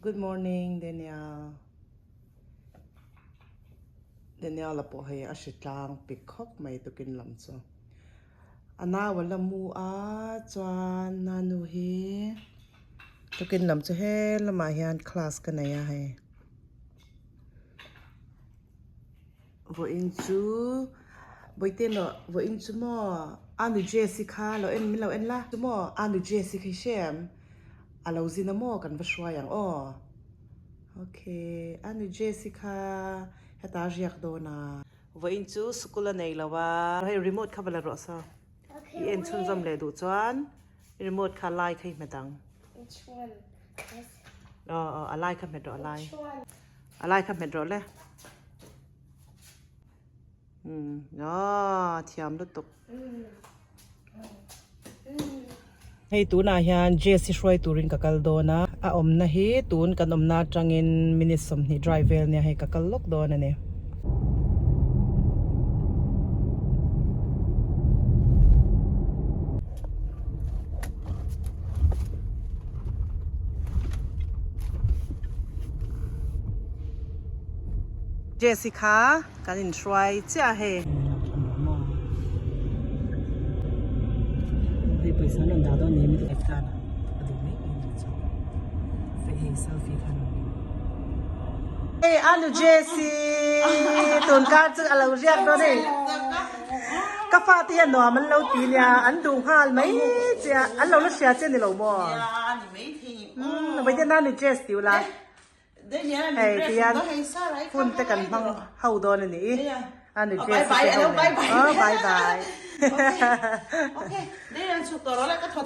Good morning Daniel. Daniel a pawh hei a hri tlang pik khawp mai tukin lam chu. A nau a la mu a chuan nanu hi tukin lam chu he lamah hian class ka nei a hei. Vawiin chu Bawihte lo vawiin chu maw a nu Jessie kha lo en min lo en la chu maw a nu Jessie kha i hre em a lo zin a maw kan va hruai ang aw ok a nu Jessie kha heta a riak dawn a. Vawiin chu school a nei lo a. Hei remote kha va la rawh saw i en chhunzawm leh duh chuan remote kha lai kha i hmet ang. Aw aw a lai kha hmet rawh a lai a lai kha hmet rawh le. Umm thiam lutuk. Hei tunah hian Jesse hruai turin ka kal dawn a, a awmna hi tun kan awmna atangin minute 20 drive vel nia hei ka kal lawk dawn a ni. Jesse kha kan inhruai chiah a hei. Hei pawisa an rawn dah dawn ni mi tan a duh mai mai ni chu. Hei selfie khan Hei Anu Jesse tun kar chu a lo riak dawn hei. Ka fa te hian nuam an lo ti nia an duh nghal mai chiah an lo la hria che ni lo maw. Umm vawiin Anu Jess ti ula. Hei tihian hun te kan hmang ho dawn a ni i a ni dress te ho nen aw bye bye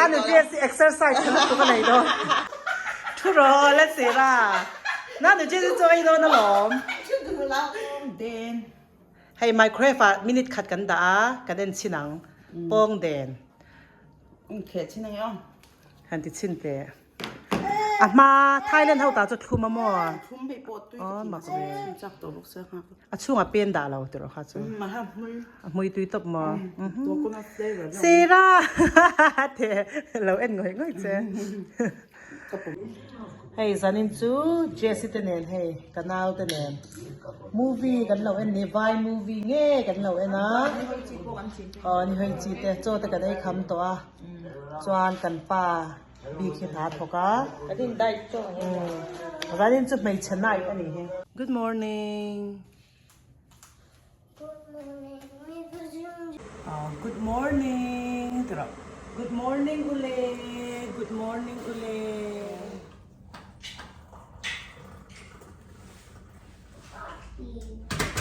a ni dress hi exercise tha lutuk a nei dawn thu rawh la sir a na ni dress hi chu ei dawn alawm hei microwave ah minute khat kan dah a kan en chhin ang pawng den han ti chhin teh. A hma Thailand ho ta chu thlum a maw? Thlum hei pawh tui ka ti mak ve. Chak tawh bawk sia nghak. A chhungah pen dah lo tiraw kha chu. A hmui. A hmui tui tawp maw? Coconut flavor. Sera te lo en ngawih ngawih che. Hei zanin chu Jessie te nen hei ka nau te nen movie kan lo en ni vai movie nge kan lo en a. Aw ni hoi chi te chaw te kan ei kham tawh a chuan kan pa Bik hi hna thawk a. Kan in diet chu ang em? Zanin chu hmeichhe night a ni hi. Good morning. Good morning. Good morning ti rawh. Good morning ule. Good morning ule.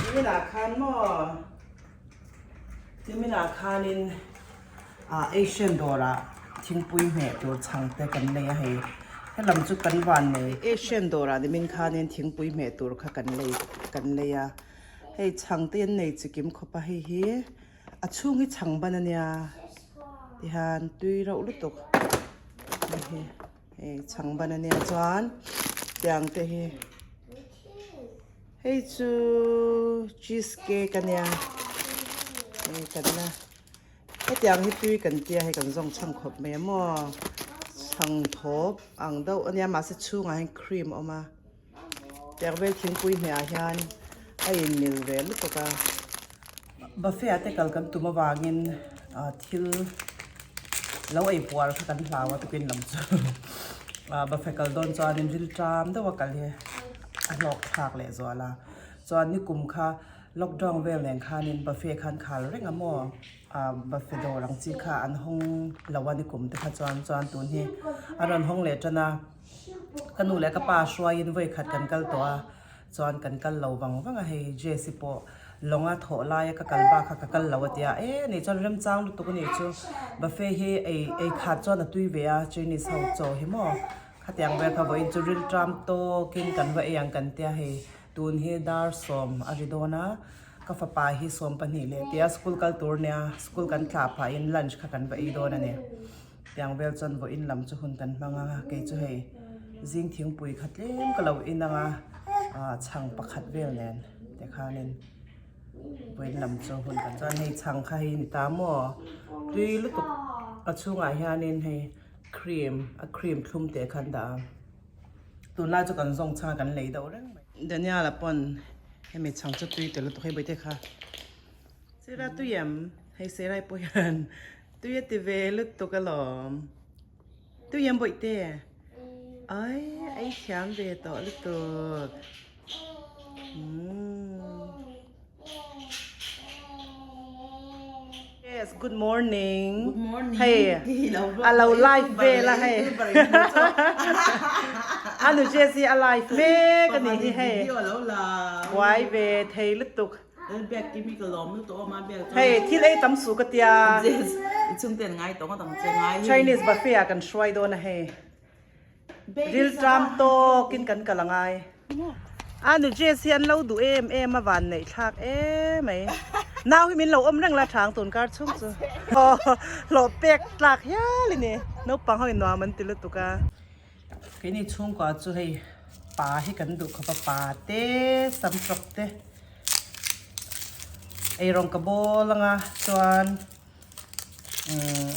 Niminah khan maw? Niminah khanin ah Asian dawrah thingpui hmeh tur chhang te kan lei a hei helam chu kan van nei Asian dawrah nimin khanin thingpui hmeh tur kha kan lei kan lei a hei chhang te an nei chikim khawp a hei hi a chhung hi chhang ban ania tihian tui reuh lutuk hei hi hei chhang ban ania chuan tiang te hi. Hei chu cheese cake a nia hei kan la hetiang hi tui kan tia hei kan zawng chhang khawp mai a maw chhang thawp ang deuh a nia mahse chhungah hian cream a awm a tiang vel thingpui hmeh ah hian a in mil ve lutuk a buffet ah te kal kan tum avangin ah thil lo ei puar kha kan hlau a tukin lam chu ah buffet kal dawn chuanin ril ṭam deuh a kal hi a hlawk thlak leh zual a chuan nikum kha lockdown vel nen khanin buffet khan khal reng a maw ah buffet dawr ang chi kha an hawng lo a nikum te kha chuan chuan tun hi a rawn hawng leh tan a ka nu leh ka pa hruaiin vawi khat kan kal tawh a. Chuan kan kal lo vang vang a hei Jesse pawh lawnga thawh laia ka kal bak kha ka kal lo a tia e nih chuan remchang lutuk a nih chu buffet hi ei ei khat chuan a tui ve a Chinese ho chaw hi maw khatiang vel kha vawiin chu rilṭam tawkin kan va ei ang kan tia hei tun hi dar sawm a ri dawn a ka fapa hi 12 leh tia school kal tur nia school kan thlah phahin lunch kha kan va ei dawn a ni. Tiang vel chuan vawiin lam chu hun kan hmang a, kei chu hei zing thingpui kha tlem ka lo in ang a, ah chhang pakhat vel nen tikhanin vawiin lam chu hun kan chuan hei chhang kha hei ni ta maw tui lutuk a chhungah hianin hei cream a cream thlum teh kha an dah a. Tunlai chu kan zawng chhang a kan lei deuh reng mai. Daniel-a pawn hemi chhang chu tui tel lutuk hei bawihte kha Sera tui em? Hei Serai pawh hian tui a ti ve lutuk alawm. Tui em bawihte? Ai ei thiam ve tawh lutuk. Yes, good morning. Good morning. Hei, a lo live vel a hei. A nu Jessie a live mek a nih hi hei. Buai ve thei lutuk. Hei, thil ei tam suh ka tia. Chinese buffet ah kan hruai dawn a hei. Rilṭam tawkin kan kal a ngai. A nu Jess hi an lo duh em em a van neih thlak em mai. Nau hi min lo awm reng la thang tun kar chhung chu. Aw hlawh pek tlak hial i ni. Naupang ho in nuam an ti lutuk a. Keini chhungkua chu hei pa hi kan duh khawp a pa te samtawk te eirawng ka bawl anga chuan Umm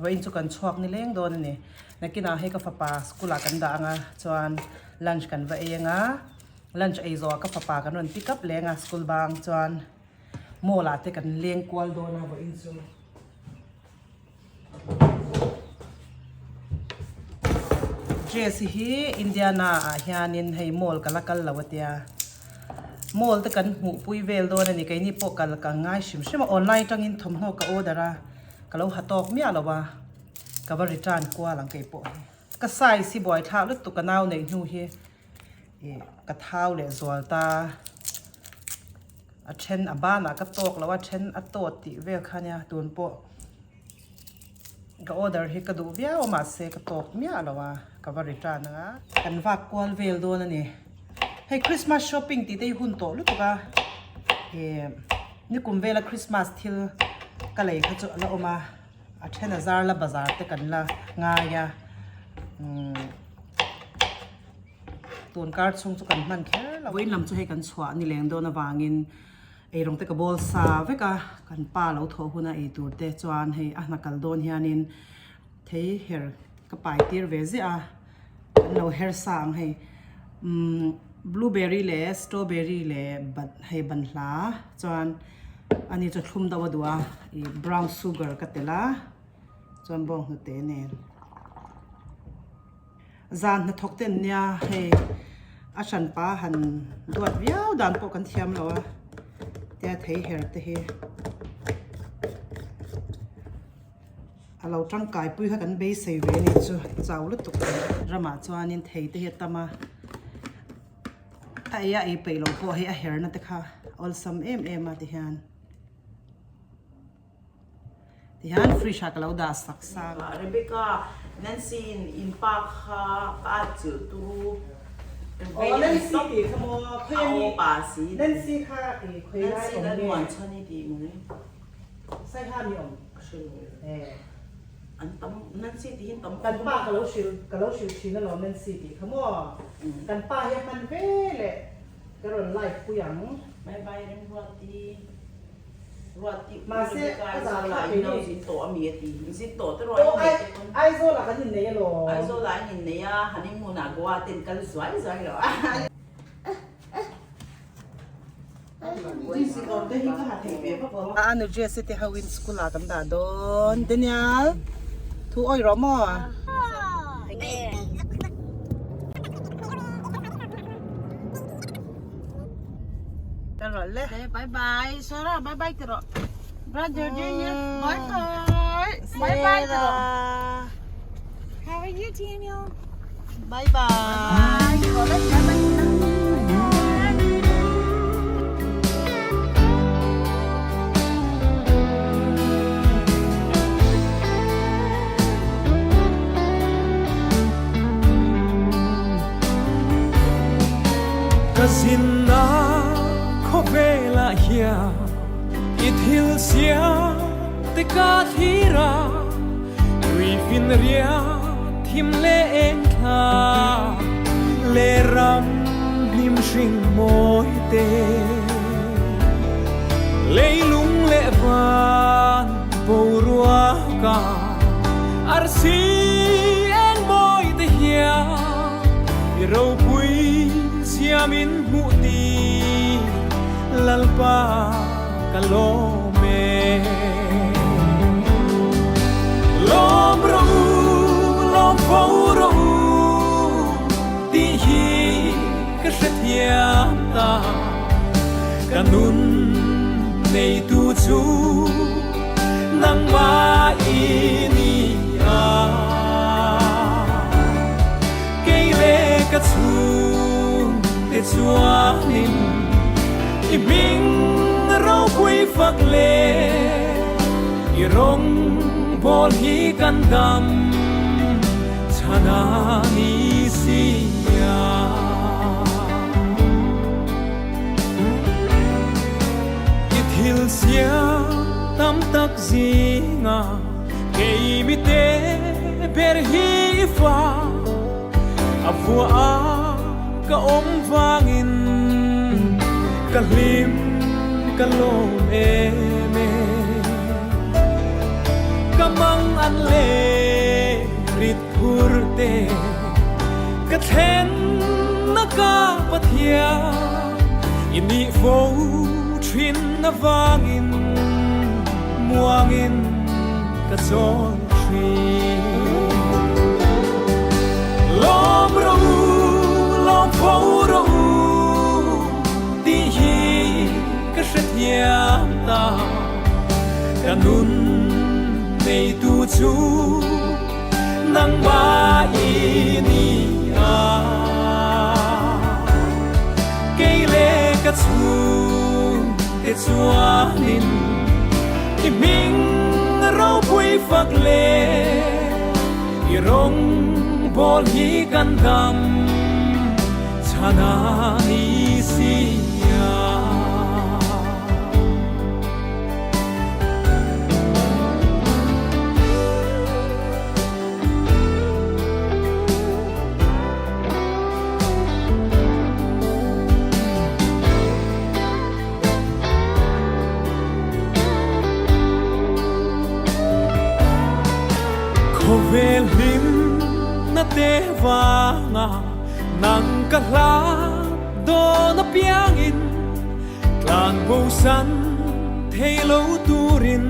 vawiin chu kan chhuak ni leng dawn a ni. Nakinah hei ka fapa school ah kan dah ang a, chuan lunch kan va ei ang a, lunch ei zawhah ka fapa kan rawn pick up leng a school bang chuan mall ah te kan leng kual dawn a vawiin chu. Dress hi Indiana ah hianin hei mall ka la kal lo a tia. Mall te kan hmuh pui vel dawn a ni, keini pawh kal ka ngai hrim hrim a, online atangin thawmhnaw ka order a, ka lo ha tawk miah lo a, ka va return kual ang keipawh hi. Ka size hi buai thlak lutuk ka nau neih hnu hi ih ka thau leh zual ta, a then a banah ka tawk lo a, a then a tawt tih vel kha nia tun pawh. Ka order hi ka duh viau a mahse ka tawk miah lo a, ka va return ang a. Kan vak kual vel dawn a ni. Hei Christmas shopping tih te hi hun tawh lutuk a, ih nikum vela Christmas thil ka lei kha chu a la awm a, a then a zar la bazar te kan la ngai a, umm tun kar chhung chu kan hman kher lo. Vawiin lam chu hei kan chhuah ni leng dawn avangin. Eirawng te ka bawl sa vek a, kan pa lo thawh huna ei tur te chuan hei a hna kal dawn hianin thei her ka pai tir ve ziah a, an lo her sa ang hei umm blueberry leh strawberry leh ban hei banhla chuan ani chu thlum deuh a duh a ih brown sugar ka telh a chuan bawnghnute nen. Zan hnathawk te an nia hei a hranpa han duat viau dan pawh kan thiam lo a tia thei her te hi a lo tangkai pui kha kan beisei ve a nih chu chau lutuk ramah chuanin thei te hi a tam a a ei a ei peih loh pawh hei a herna te kha awlsam em em a tihian. Tihian fridge ah ka lo dah sak sang a. Rebecca, Nancy in in pa kha ka at chilh turu. Aw Nancy tih kha maw khawi a ni. Pa si. Nancy kha i khawi lai awm nge. Nancy kan muan chhan i tih mai. Saiha mi awm. Ka hre lo. Eh. An tam Nancy tih hi an tam. Kan pa ka lo hrilh ka lo hrilh thin alawm Nancy tih kha maw. Kan pa hi a hman ve leh ka rawn live pui ang. Bye bye Remruati. Mahse, a zah thlak thei ni. Aw, Aizawl ah kan innei alawm. A nu Jessie te ho in school ah kan dah dawn. Daniel, thu awih rawh maw? Ka rawh le. Bye bye Sarah bye bye ti rawh. Brother Daniel bye bye. Bye bye ti rawh. How are you Daniel? Bye bye. Bye bye. Ka zinna khawvelah hian i thil siam te ka thlir a, tui fin riat thim leh eng thla leh ram hnim hring mawi te. Leilung leh van boruaka arsi eng mawi te hian. I ropui zia min hmuh tir Lalpa ka lawm e. Lawm rawh u, lawm fo rawh u tih hi ka hrethiam ta. Ka nun neitu chu nangmah i ni a. Kei leh ka chhungte chuanin i hming ropui fak leh i rawngbawl hi kan dam chhan a ni si a. I thil siam tam tak zinga kei mite ber hi i fa a vuah a ka awm vangin ka hlim ka lawm em e. Ka mang an leh rit phur te ka thlen na ka Pathian i nih fo thin avangin muangin ka chawl thin. Lawm rawh u, lawm fo rawh u tih hi ka hrethiam ta. Ka nun neitu chu nangmah i ni a. Kei leh ka chhungte chuanin i hming ropui fak leh i rawngbawl hi kan dam chhan a ni si a. Khawvel hlim na te vanga nang ka hla dawn apiangin tlan bosan thei lo turin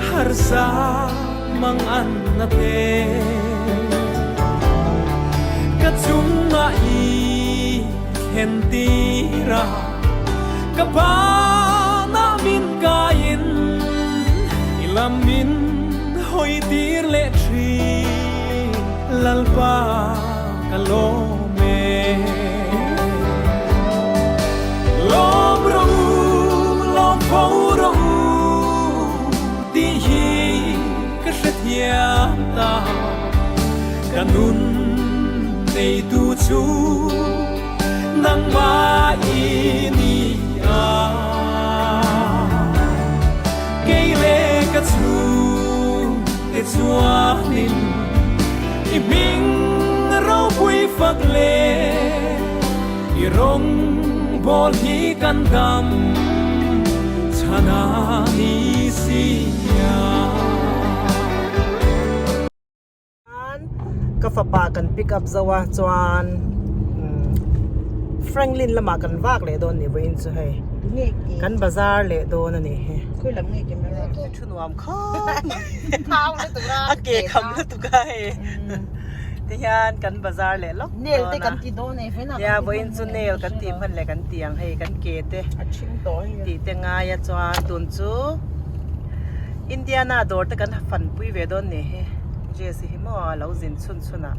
harsa mang an na te. Ka chungah i thlen tir a, ka banah min kaiin i lam min hawi tir leh thin Lalpa ka lawm e. Lawm rawh u, lawm fo rawh u tih hi ka hrethiam ta. Ka nun neitu chu nangmah i ni a. Kei leh ka chhungte chuanin i hming ropui fak leh i rawngbawl hi kan dam chhan a ni si a. Ka fapa kan pick up zo a chuan Franklin lamah kan vak leh dawn ni vawiin chu hei kan bazar leh dawn a ni hi thu nuam khawp a ke kham lutuk a hei tihian kan bazar leh lawk dawn a nia vawiin chu nail kan tih hman leh kan tih ang hei kan ke te tih te ngai a chuan tun chu. Indiana dawr te kan fanpui ve dawn ni hi Jesse hi maw a lo zin chhun chhun ah.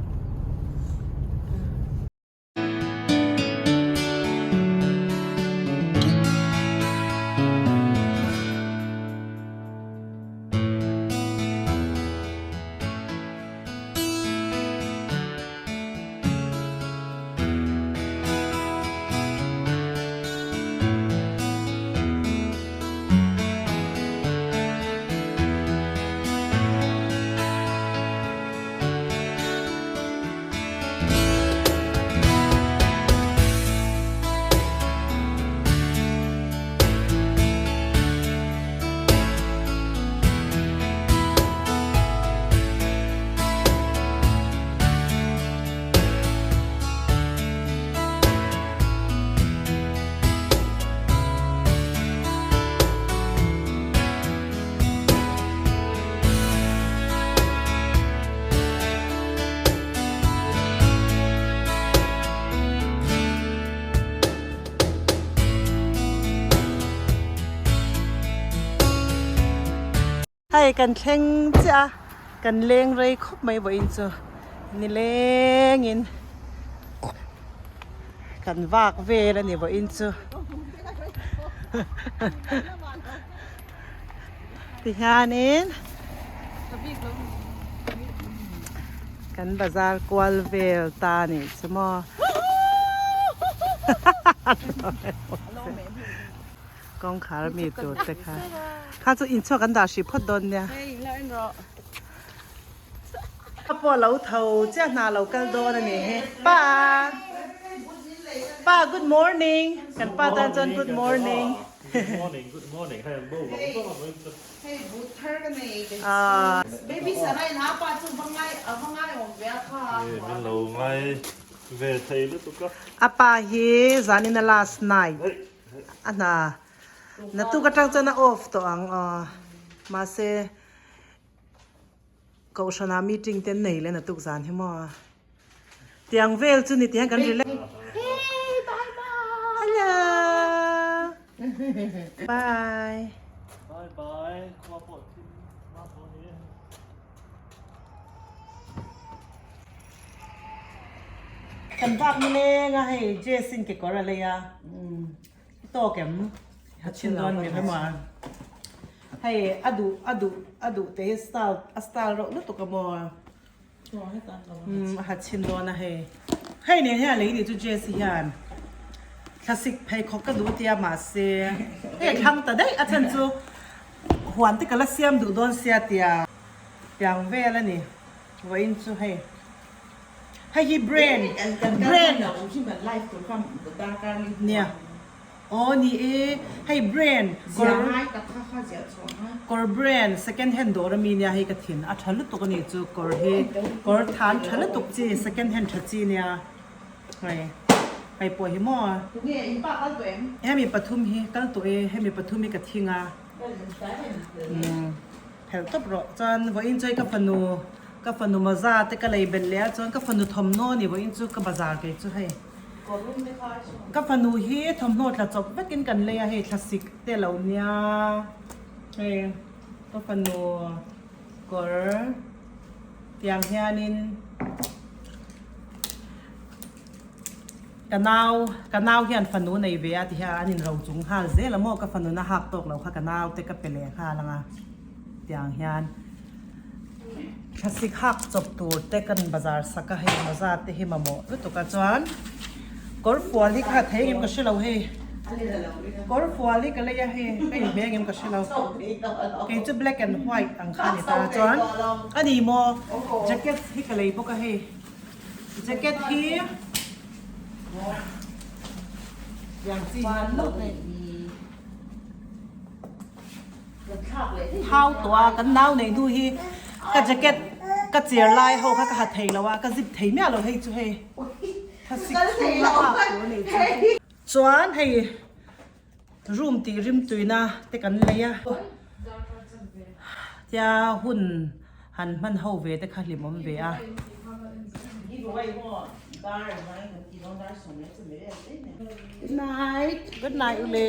Hei kan thleng chiah a, kan leng rei khawp mai vawiin chu nilengin kan vak vel a ni vawiin chu. Tihianin kan bazar kual vel ta a nih chu maw. Kawngkhar mi tur te kha. Kha chu inchhuak kan dah hrih phawt dawn nia. Ka pawh lo tho chiah hna lo kal dawn a nih hi. Pa! Pa good morning! Kan pa tan chuan good morning. Good morning, good morning. Hei an bo vang vang a mai chu. Hei but thar ka nei kei chu. Baby Sarai na pa chu va ngai a va ngai awm ve a kha. Min lo ngai ve thei lutuk a. A pa hi zanin a last night. A hna naktuk atang chuan a off tawh ang aw mahse kohhranah meeting te an nei leh naktuk zan hi maw tiang vel chu ni tiang kan relax hello bye Bye bye khua pawh thim mah tawh ni. Kan bak nileng a hei Jess in kekawr a lei a i tawk em a chhin dawn mi emaw a hei a duh a duh a duh te hi style a style reuh lutuk a maw a ha chhin dawn a hei hei nen hian a lei nih chu Jess hian thlasik pheikhawk ka duh a tia mahse hei a thlang ta daih a chhan chu huan te ka la siam duh dawn sia tia Tiang vel a ni vawiin chu hei hei hi brand brand nia aw ni e hei brand kawr kawr brand second hand dawr ami nia hei ka thin a tha lutuk a ni chu kawr hi kawr than tha lutuk chi second hand tha chi nia hei hei pawh hi maw hemi pathum hi kal tawh e hemi pathum hi ka thing a umm. Phelh tawp rawh. Chuan vawiin chu hei ka fanu ka fanu mawza te ka lei belh leh a chuan ka fanu thawmhnaw a ni vawiin chu ka bazar kei chu hei. Ka fanu hi thawmhnaw tla chawp vekin kan lei a hei thlasik te lo nia hei ka fanu kawr tiang hianin Ka nau, ka nau hian fanu nei ve a ti hian an inro chung nghal zel a maw ka fanu na hak tawk lo kha ka nau te ka pe leh nghal ang a tiang hian thlasik hak chawp tur te kan bazar sak a hei mawza te hi mamawh lutuk a chuan kawr fual hi kha thei engem ka hre lo hei kawr fual hi ka lei a hei ka inhmeh engem ka hre lo kei chu black and white ang kha a ni ta chuan a ni maw jacket hi ka lei bawk a hei. Jacket hi thau tawh a kan nau nei hnu hi ka jacket ka cher lai ho kha ka ha thei lo a ka zip thei miah lo hei chu hei thlasik chhung a hak tur a nih chu chuan hei room tih rim tuina te kan lei a tia hun han hman ho ve te kha hlimawm ve a. Good night. Good night ule.